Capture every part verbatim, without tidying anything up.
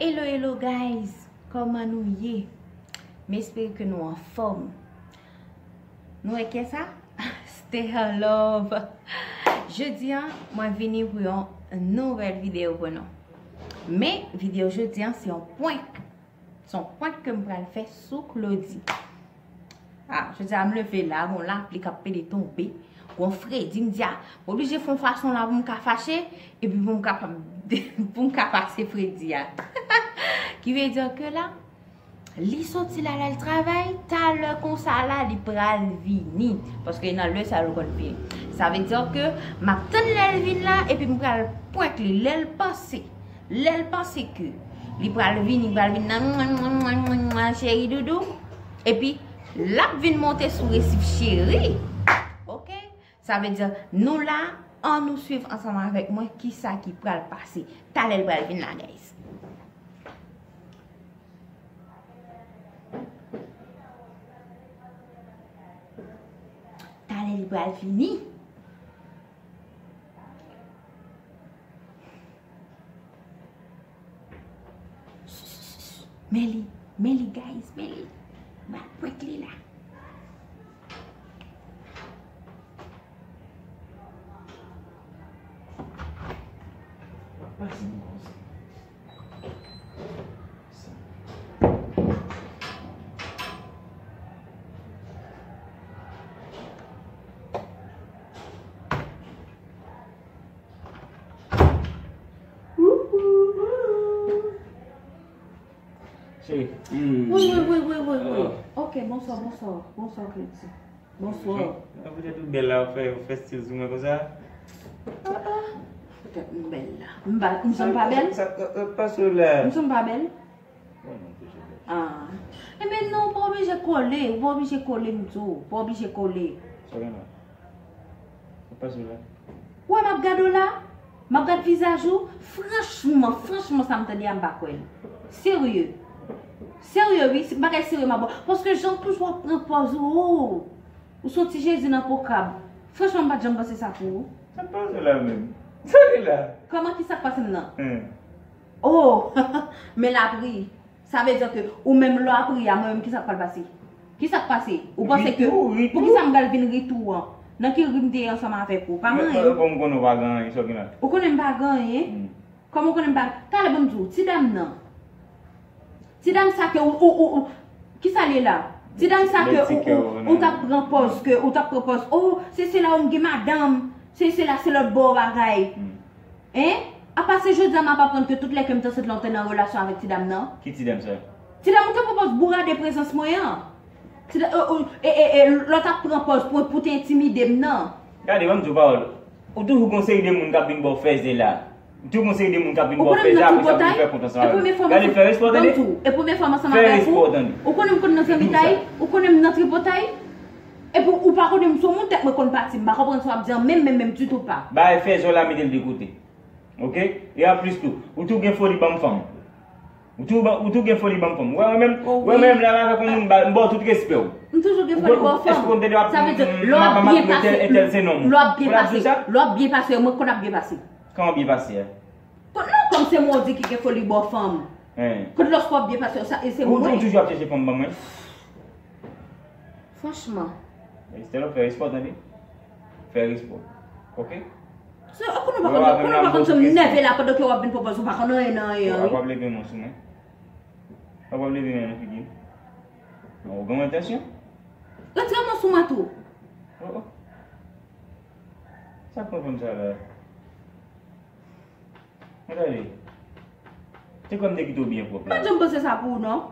Hello, hello guys, kòman nou ye? M espere ke nou anfòm. Nou wè kè sa? Stay in love. Jodi a, mwen vini pou yon nouvèl videyo pou nou. Men, videyo jodi a, se yon prank. Se yon prank ke m pral fè sou Claudy. Ah, jodi a m leve la, gon lapli k ap pede tonbe, gon fredi, m di, ah, m oblije fè yon fason la pou m ka fache, epi pou m kapab, pou m ka pase fredi a. Ki vle di ke la, li soti la, l al travay, talè konsa la, li pral vini. Paske nan lè sa yo konn vini. Sa vle di ke m ap tann lè l vin la, epi m pral prank li, lè l panse. Lè l panse ke li pral vini, li pral vin nan mwen, mwen, mwen, mwen, mwen, cheri doudou. Epi, l ap vin monte sou resif cheri. Oke? Sa vle di, nou la, ann nou swiv ansanm avèk mwen kisa ki pral pase. Talè l pral vin la, guys. Talè li pral vini. Men li, men li, guys, men li. M ap prank li la. Pase m konsa. Cheri. Wi, wi, wi, wi, wi, wi. Ok, bonswa, bonswa. Bonswa, Cléty. Bonswa. Poutèt ou bèl la, ou fè, ou fè stil sou mwen konsa. Ah, ah. Poutèt m bèl la. M pa, m sanm pa bèl? Sa, sa, sa, sa k pase w la? M sanm pa bèl? Bon, non, toujou bèl. Ah. Enben non, ou pa oblije kole, ou pa oblije kole m tou, ou pa oblije kole. Sa gen la? Sa k pase w la? Ou wè m ap gade w la? M ap gade vizaj ou? Franchman, franchman, sa m tande a, m pa kwè l. Serye. Serye, wi, se bagay serye m ap ba w. Paske jan toujou ap pran pòz ou, ou, ou se yon ti Jezi nan po krab. Franchman, m pa t janm panse sa pou ou. Sa k pase w la menm? Sa li la? Kòman, ki sa k pase m nan? Hen. Oh! Men l ap ri. Sa vle di ke ou menm lè w ap ri a, mwen menm, ki sa k pral pase? Ki sa k pase? Ou panse ke, ri tou, ri tou. Poukisa m pral vin ri tou an? Nan ki ri m te ye ansanm avèk ou? Pa manyen. Bon, m konnen w pa gen anyen, sa w gen la? Ou konnen m pa gen anyen? Hmm. Kòman w konnen m pa? Talè ban m di w, ti dam nan. Ti dam sa ke ou, ou, ou, ou, ki sa l ye la? Ti dam sa ke ou, ou, ou t ap pran pòz, ke ou t ap pran pòz, oh, se, se la ou m gen madanm, se, se la, se lòt bò bagay. Hmm. Hein? Apa se jodi a m ap aprann ke tout lè ke m t ansent lan ou te nan relasyon avèk ti dam nan? Ki ti dam sa? Ti dam ou te pran pòz bourade prezans mwen an. Ti dam, e, e, e, e, lè w t ap pran pòz pou, pou te entimide m nan. Gade, ban m di w pawòl. Ou toujou gon seri de moun k ap vin ba w fèzè la. Ou toujou gon seri de moun k ap vin ba w fèzè, apre sa pou vin fè kont ansanm avè m. Gade, fè respè w, tande. Ou konnen m konn nan tripotay? Fè respè w, tande. Ou konnen m konn nan zanmitay? Ou konnen m nan tripotay? Epi ou pa konnen m sou moun, tèt mwen konn pati, m pa konprann sa w ap di an, menm, menm, menm ditou pa. Bay fèzè w la, mete l de kote. Oke? E anplis tou, ou tou gen foli banm fanm. Ou tou, ou tou gen foli banm fanm. Ou wè mwen menm, ou wè mwen menm la, m avèk yon moun, m ba w tout respè w. M toujou gen foli ba w fanm. Sa vle di, lè w ap byen pase, lè w ap byen pase, lè w ap byen pase, mwen konn ap byen pase. Kòman byen pase a? Kot non, kòm se mwen w di ki gen foli ba w fanm. Hen. Kot lòske w ap byen pase, sa, e se mwen. Ou toujou ap chèche fanm ban mwen? Franchman. Estelle, fè respè w, tande. Fè respè w. Oke? Se, ou konnen w pa konn, ou konnen w pa konn jan m nève la pandan ke w ap vin pran pòz, ou pa konn anyen nan anyen an, wi. W ap leve men w sou mwen. W ap leve men w nan figi m. Ou gen entansyon? Retire men w sou mwen tou. Oh, oh. Sa k pran fanm sa la? Gade. Se kòm m te kite w byen pwòp la. M pa t janm panse sa pou ou, non.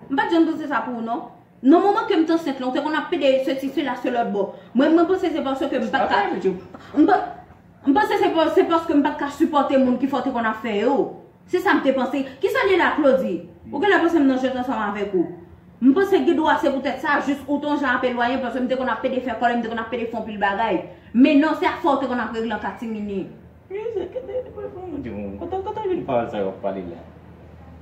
M pa t janm panse sa pou ou, non. Nan moman ke m t ansent lan, ou te konn ap pede sesi, sela, se lòt bò. Mwen, mwen panse se paske m pa t ka, m pa, m panse se pa, se paske m pa t ka sipòte moun ki fè w te konn ap fè yo. Se sa m te panse. Kisa l ye la, Claudy? Ou genlè panse m nan jwèt ansanm avèk ou. M panse gen dwa se poutèt sa, jis ou t on jan ap elwaye, paske m te konn ap pede fè kòlè, m te konn ap pede fè anpil bagay. Men non, se afè w te konn ap regle an katimini. Wi, se, kote, kote, kote, kote w jwenn pawòl sa yo w ap pale la?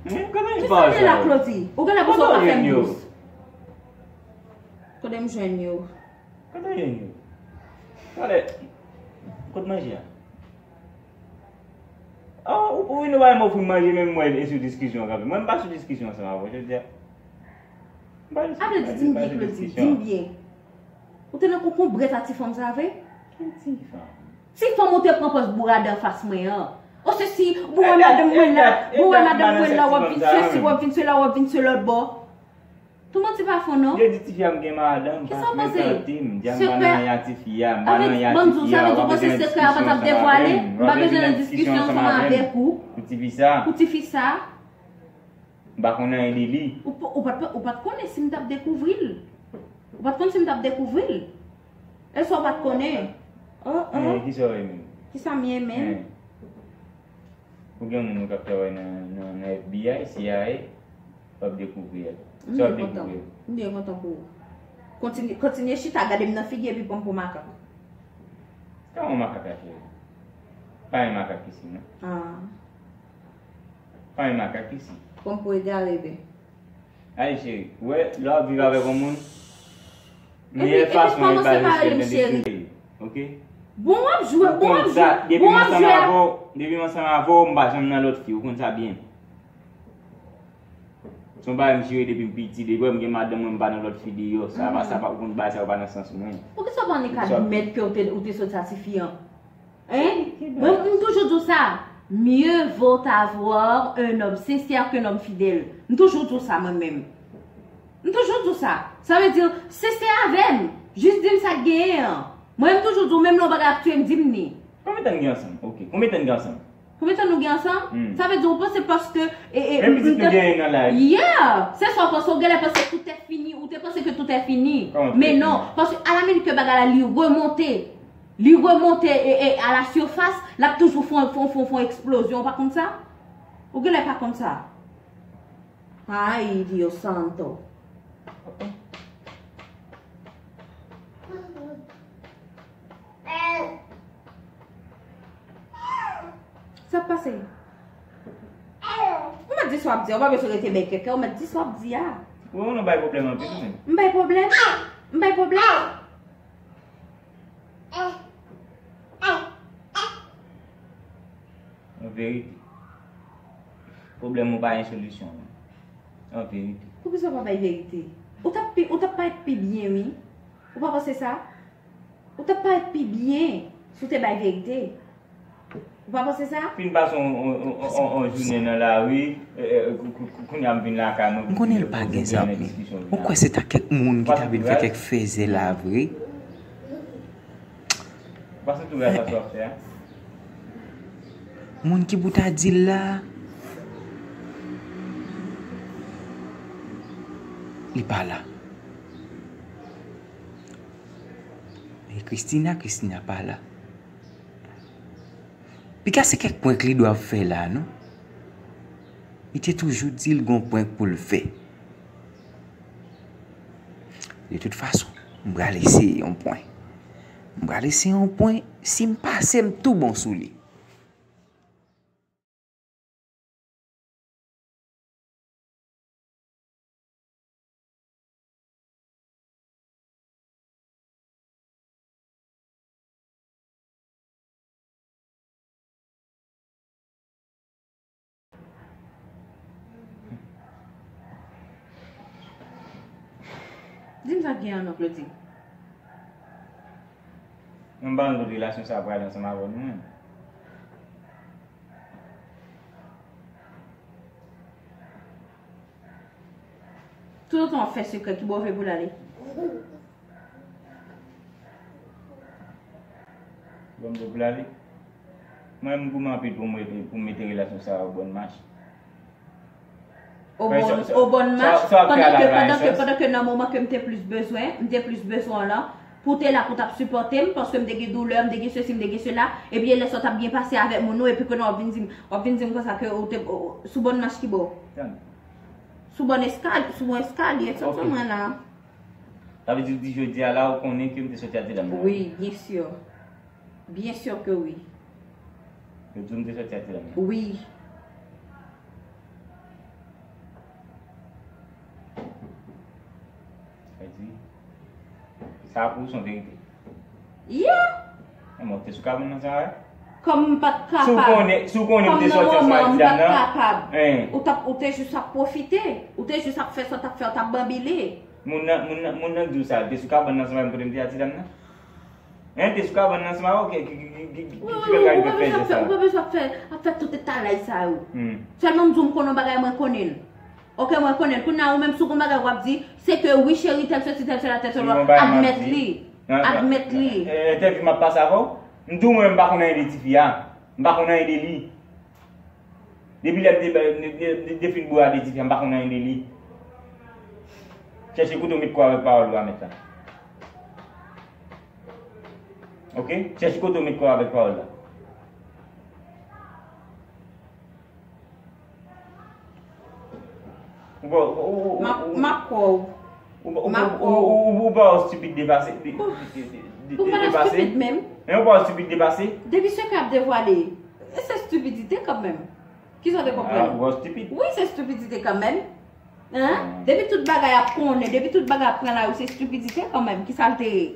Hen? Kote w jwenn pawòl sa yo? Kisa l ye la, Claudy? Ou genlè panse w ka fè m dous. Kote m jwenn yo? Kote w jwenn yo? Talè, kot manje a? Oh, ou, ou vin ou bay mwen ofri manje, menm mwen e sou diskisyon kanpe. Mwen, m pa sou diskisyon ansanm avè w, jodi a. M pa sou, apre di, di m byen, Claudie, di m byen. Ou te nan konkonbrèt a ti fanm sa vre? Ki ti fanm? Ti fanm ou te pran pòz bourada anfas mwen an. O sesi, bon wè madanm mwen la, bon wè madanm mwen la, w ap vin sesi, w ap vin sela, w ap vin se lòt bò. Tou manti pa fon non. Yo di tifi a m gen madanm, pa frekante m. Di a m pa nan ya tifi a, m pa nan ya tifi a, w pa bezwen nan diskisyon ansanm avè m. M pa bezwen nan diskisyon ansanm avè m pou tifi sa. Pou tifi sa. M pa konn anyen de li. Ou pa, ou pa t, ou pa t konnen si m t ap dekouvri l. Ou pa t konn si m t ap dekouvri l. E sa w pa t konnen. Oh, oh. Men, kisa w ye menm? Kisa m ye menm? Ou gen moun ou k ap travay nan, nan, nan F B I, C I A, w ap dekouvri l. Sa w ap dekouvri l. M byen kontan pou ou. Kontinye, kontinye chita gade m nan figi epi pran m pou makak. Kòman makak la, cheri? Pa gen makak isi, non. Ah. Pa gen makak isi. Pran m pou egare, ben. Ay, cheri, ou wè, lè w ap viv avèk yon moun, meyè fason e ba respè nan de kote, oke? Bon, w ap jwe, bon, w ap jwe, bon, w ap jwe. Depi m ansanm avè w, depi m ansanm avè w, m pa janm nan lòt fi, ou konn sa byen. Se yon bagay m jere depi m piti, depi m gen madanm mwen, m pa nan lòt fi deyò, sa pa, sa pa, ou konn bagay sa yo pa nan sans mwen. Poukisa w pa annik admèt ke w te, ou te sòti a tifi an? Hein? Mwen, m toujou di w sa, mieux vaut avoir un homme sincère qu'un homme fidèle. M toujou di w sa, mwen menm. M toujou di w sa. Sa vle di, sensè avè m. Jis di m sa k genyen an. Mwen, m toujou di w, menm lè yon bagay ap touye m, di m ni. Konbyen tan n gen ansanm? Ok. Konbyen tan n gen ansanm? Konbyen tan nou gen ansanm? Hmm. Sa vle di, ou panse paske, e, e, menm pitit nou genyen nan laj. Yeah! Se sa w panse, ou genlè panse tout est fini, ou te panse ke tout est fini. Men non, paske a la minit ke bagay la, li remonte. Li remonte e, e, a la sifas, l ap toujou fè yon, fè yon, fè yon, fè yon eksplozyon, ou pa konn sa? Ou genlè pa konn sa? Ay, Dios santo. Sa k pase? Ou mèt di sa w ap di a, ou pa bezwen rete bèkèkè, ou mèt di sa w ap di a. Ou wè ou nan bay pwoblèm anpil, ou menm. M bay pwoblèm? M bay pwoblèm? An verite. Pwoblèm ou pa gen solisyon, non. An verite. Poukisa w pa bay verite? Ou t ap pi, ou t ap parèt pi byen, wi. Ou pa panse sa? Ou t ap parèt pi byen si w te bay verite. Ou pa panse sa? Fin pase on, on, on, on, on jounen nan lari, e, e, kou-, kou-, kou-, kounye a m vin lakay mwen. M konnen l pa gen zam, men ou kwè se ta kèk moun ki ta vin fè kèk fèzè la vre? Ou pa santi w gras a sa w ap fè a? Moun ki pou ta di l la, li pa la. E Christina, Christina pa la. Piga se kèk prank li dwe ap fè la, non? Li te toujou di l gon prank pou l fè. De tout fason, m pral eseye yon prank. M pral eseye yon prank, si m pase, m tou bon sou li. Di m sa k gen an non, Claudie. Mwen m pa konn kote relasyon sa a prale ansanm avè w non, menm. Toutotan w ap fè sekrè, kibò w vle pou l ale? Kibò m vle pou l ale? Mwen, m goumen anpil pou m rete, pou m mete relasyon sa a o bòn mach. O bòn, o bòn mach, pandan ke, pandan ke, pandan ke nan moman ke m te plis bezwen, m te plis bezwen w lan, pou w te la pou w t ap sipòte m, paske m te gen doulè, m te gen sesi, m te gen sela, epi lè sa w t ap byen pase avèk moun ou, epi kounye a w ap vin di m, w ap vin di m konsa ke ou te, ou, sou bòn mach kibò? Sou bòn eskalye, sou bòn eskalye, sòti mwen la. Sa vle di, ou di jodi a la, ou konnen ke m te sòti ak ti dam nan? Wi, byen si. Byen si ke wi. Yo di w m te sòti ak ti dam nan? Wi. Sa vle di, sa pou ou se yon verite? Yeah! Enben, ou te sou kabann nan sa a? Kòm m pa t kapab. Si w konnen, si w konnen m te sòti ansanm ak ti dam nan, en. Ou t ap, ou te jis ap pwofite. Ou te jis ap fè sa w t ap fè, w t ap banbile. Moun nan, moun nan, moun nan di w sa, l te sou kabann nan ansanm avè m kote m te a ti dam nan? En, l te sou kabann nan ansanm avè w, ki, ki, ki, ki, ki, ki fè l rive fè jès sa? Ou pa bezwen ap fè, ap fè tout etalay sa yo. Sèlman m di w m konnen yon bagay, mwen konnen l. Oke, mwen konnen l. Kounye a, ou menm, si w gon bagay w ap di, se ke wi, cheri, tèl sesi, tèl sela, tèl sela, admèt li. Admèt li. Entèvyou m ap pase avè w? M di w mwen, m pa konn anyen de tifi a. M pa konn anyen de li. Depi lè m te, de, de, de, de fin bò a de tifi a, m pa konn anyen de li. Chèche kote w met kò avèk pawòl ou a mèt la. Oke? Chèche kote w met kò avèk pawòl la. Ou pa, ou, ou, ou, M ap, ou, m ap kwè w. Ou, ou, M ap ou, kwè w. Ou, ou, ou pa stupid depase, de, de, de, de, de, Ou pa depase. Stupid menm. Men ou pa stupid depase. Depi sekrè ap devwale, e se stupidite kanmenm. Kisa w te konprann? Ah, ou pa stupid. Wi, se stupidite kanmenm. Hein? Ah. Depi tout bagay ap konnen, depi tout bagay ap pran lari, se stupidite kanmenm. Kisa l te ye?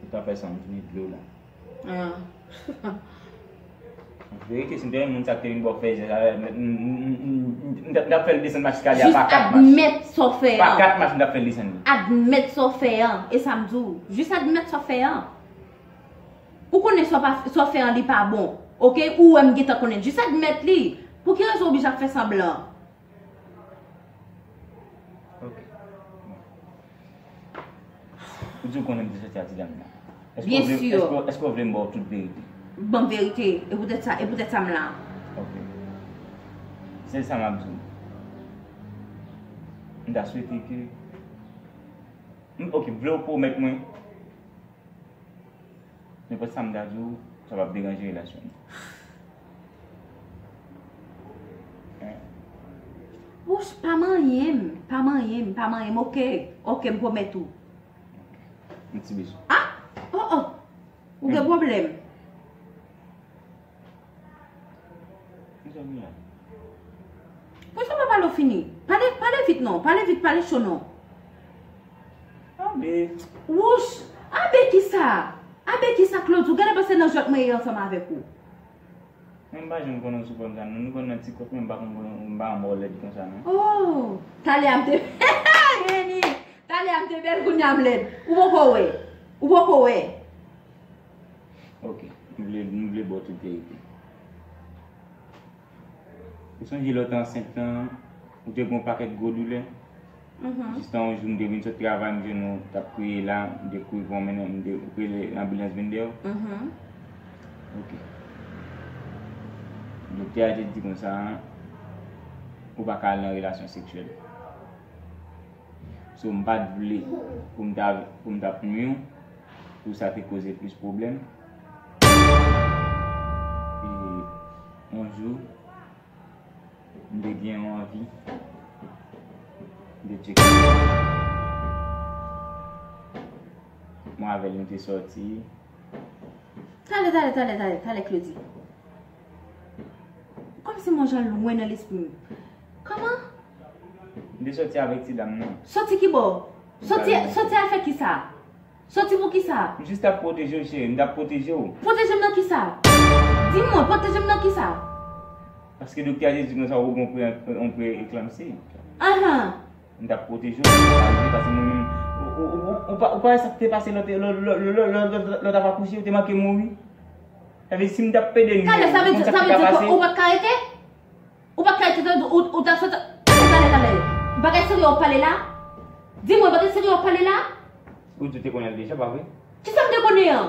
Ou ta fè sa, m vini dlo la. Ah. Verite, si m te renmen moun sa k te vin bò fè jès avè m, m, m, m, m, m t ap, m t ap fè l desann mach eskalye a pa kat mach. Jis admèt sa w fè an. Pa kat mach, m t ap fè l desann li. Admèt sa w fè an. E sa m di w. Jis admèt sa w fè an. Ou konnen sa w pa, sa w fè an, li pa bon. Oke? Ou wè m gentan konnen. Jis admèt li. Pou ki rezon w oblije ap fè sanblan? Ok. Bon. Ou di w konnen m te sòti ak ti dam nan. Èske w vle, èske, èske w vle m ba w tout verite? Ban m verite. E poutèt sa, e poutèt sa m la. Ok. Se sa m ap di w. M ta swete ke, m, ok, vle w pwomèt mwen Nenpòt sa m ta di w, sa p ap deranje relasyon nou. Hein? Wouch, pa manyen m, pa manyen m, pa manyen m, oke? Oke, m pwomèt ou. Ok. Yon ti bizou. Ah! Oh, oh! Ou gen pwoblèm. Kisa w gen la? Poukisa w pa pale w fini? Pale, pale vit non, pale vit, pale cho non. Abe. Wouch! Abe kisa? Abe kisa, Claudio? Gade panse nan jwèt mwen ye ansanm avèk ou. Men m pa janm konnen w sou fòm sa non. Nou konn nan ti kòk, men m pa konn, m pa konn wè w lèd konsa non. Oh! Talè a m te Reni! Talè a m te bèl, kounye a m lèd. Ou poko wè. Ou poko wè. Ok, m vle, m vle ba w tout verite. Ou sonje lè w te ansent lan, ou te gen yon pakèt gwo doulè? Mhm. Jis nan yon jou, m te vin sot travay, m jwenn ou t ap kriye la, m te kouri pou w mennen, m te rele anbilans vin dèyè w? Mhm. Ok. Doktè a te di konsa, ou pa ka al nan relasyon seksyèl. So, m pa t vle pou m ta, pou m t ap nwi w, pou sa te koze plis pwoblèm. E yon jou, m te gen yon anvi, m te tcheke. Mwen avè l, nou te sòti. Talè, talè, talè, talè, talè, Claudy. Kòmsi m wè yon jan lwen nan lespri m. Kòman? M te sòti avèk ti dam nan. Sòti kibò? Sòti, sòti al fè kisa? Sòti pou kisa? M jis t ap pwoteje w, cheri, m t ap pwoteje w. Pwoteje m nan kisa? Di mwen, pwoteje m nan kisa? Paske doktè a te di konsa ou gen yon pre, yon pre-eklanmsi. Ahan. M t ap pwoteje w, paske mwen menm, ou, ou, ou, ou, ou pa, ou pa wè sa k te pase lòt, lòt, lòt, lòt, lòt ap akouche, ou te manke mouri. Sa vle di si m t ap pede nwi w, ou konn sa k te ka pase? Talè, sa vle di, sa vle di ke ou pa t ka rete? Ou pa t ka rete, ou, ou ta sot, talè, talè, talè. Bagay serye w ap pale la? Di mwen, bagay serye w ap pale la? Ou di w te konnen l deja, pa vre? Kisa m te konnen an?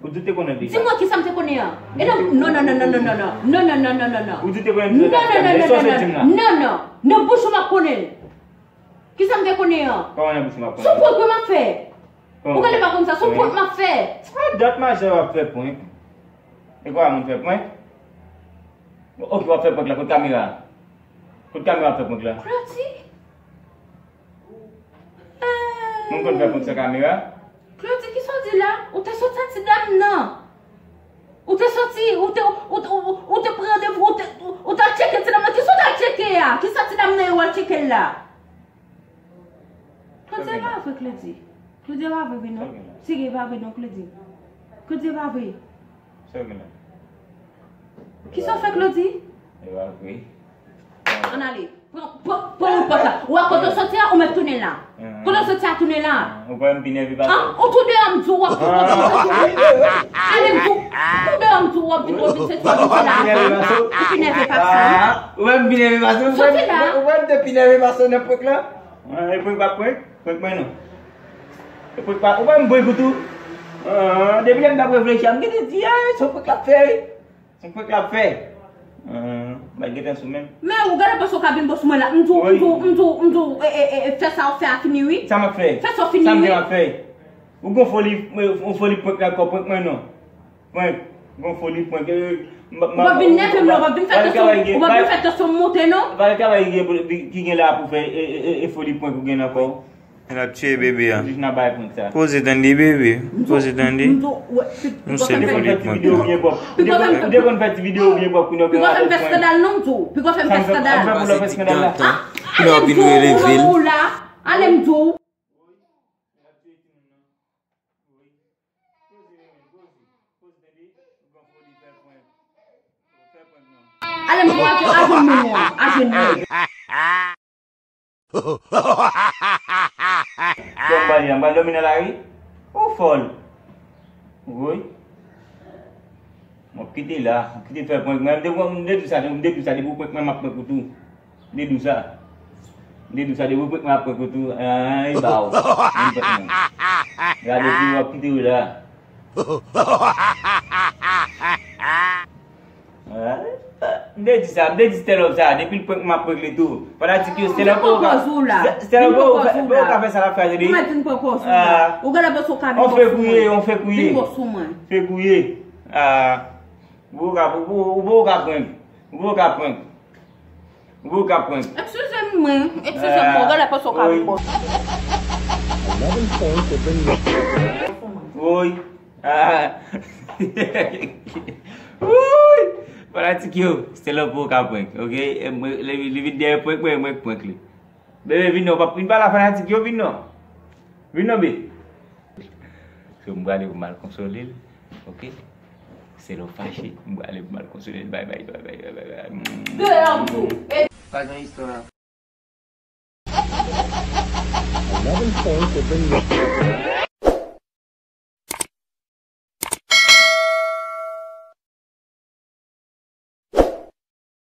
Ou di w te konnen l deja? Di mwen kisa m te konnen an. E non, non, non, non. Non, non, non, non, non, non. Ou di w te konnen l deja? Non, non, non, non, non, non. Nan bouch ou m ap konnen l. Kisa m te konnen an? Kòman nan bouch ou m ap konnen l? Se yon prank wi m ap fè. Ou genlè pa konn sa, se yon prank m ap fè. A dat majè w ap fè prank. E kwa moun fè prank? Ok, w ap fè prank la, kot kamera? Kot kamera w ap fè prank la? Claudy? Moun konn fè prank san kamera? Claudy, kisa w di la? Ou te sòti ak ti dam nan. Ou te sòti, ou te, ou, ou, ou, ou te pran randevou, ou te, ou, ou t al tcheke ti dam nan. Kisa w t al tcheke a? Kisa ti dam nan ye w al tcheke l la? Claudy, e pa vre, Claudy. Claudy, e pa vre non. Sa w gen la? Sirye, e pa vre non, Claudy. Claudy, e pa vre. Sa w gen la? Kisa w fè, Claudy? E pa vre. Ann ale. Pran, pran, pran wout pòt la. Ou wè kote w soti a, ou mèt tounen la. Kote w soti a, tounen la. Ou kwè m pi nève pase w? An, ou tou deyò, m di w, w ap tou kote w soti a. Ale, m di w, tou deyò, m di w, w ap vin, w ap vin soti, w ap vin fè la. Ou pi nève pase w. Ou wè m pi nève pase w? Soti la. Ou wè m te pi nève pase w nan prank la? E prank pa prank, prank mwen non. E prank pa, ou wè m prank ou tou? Depi lè m t ap reflechi a, m gentan di, se yon prank l ap fè wi. Se prank l ap fè. Bay gentan sou menm. Men ou gade panse w ka vin bò sou mwen la. M di w, m di w, m di w, m di w, e, e, e, fè sa w fè a fini wi. Sa m ap fè? Fè sa w fini wi. Sa m gen m ap fè? Ou gon foli, yon foli prank la ankò, prank mwen non. Prank, gon foli prank. Ou p ap vin nève m non, ou p ap vin fè tansyon, ou p ap vin fè tansyon m monte non. Pa gen travay ki gen la pou fè e, e, e, e foli prank ou gen ankò. L ap tiye bebe a. Poze tande bebe. Poze tande. Nou se li pou li pran. Ou te konn fè ti videyo byen pwòp. Ou te konn fè ti videyo byen pwòp pou nou. Piga fè m fè skandal non, m di w. Piga fè m fè skandal. Pase ti tan tan. Pou nou ap vin releve l. Ale m di w. Ale m di w, ajenou, ajenou. Kè m ba li a, m pral dòmi nan lari? Ou fòl. Woy. M ap kite la, m ap kite fè prank mwen. M te, m te di w sa, m te di w sa, depi w prank mwen, m ap prank ou tou. M te di w sa. M te di w sa, depi w prank mwen, m ap prank ou tou. Ay, ba w. M prank mwen. Gade, pi w ap kite w la. M te di sa, m te di Stella sa, depi l prank m ap prank li tou. Fanatik yo, Stella poko ka, Stella poko ka fè sa l ap fè a, tande. Ou mèt vin pran pòz ou la. Ou genlè panse w ka vin bò sou mwen. On fè kouye, on fè kouye. Vin bò sou mwen. Fè kouye. Ou poko ka, ou poko ka prank. Ou poko ka prank. Ou ka prank. Eskize m, mwen. Eskize m, mwen. Gade panse w ka vin bò. Woy. Ah. Woy. Fanatik yo, Stella poko ka prank, ok? E mwen, li, li vin dèyè prank mwen, mwen k prank li. Bebe, vin non, pa, vin pa la fanatik yo, vin non. Vin non, be. So, m prale pou m al konsole l. Ok? Se lè w fache, m prale pou m al konsole l. Bay, bay, bay, bay, bay, bay, bay. Deyò m tou. Pa gen istwa.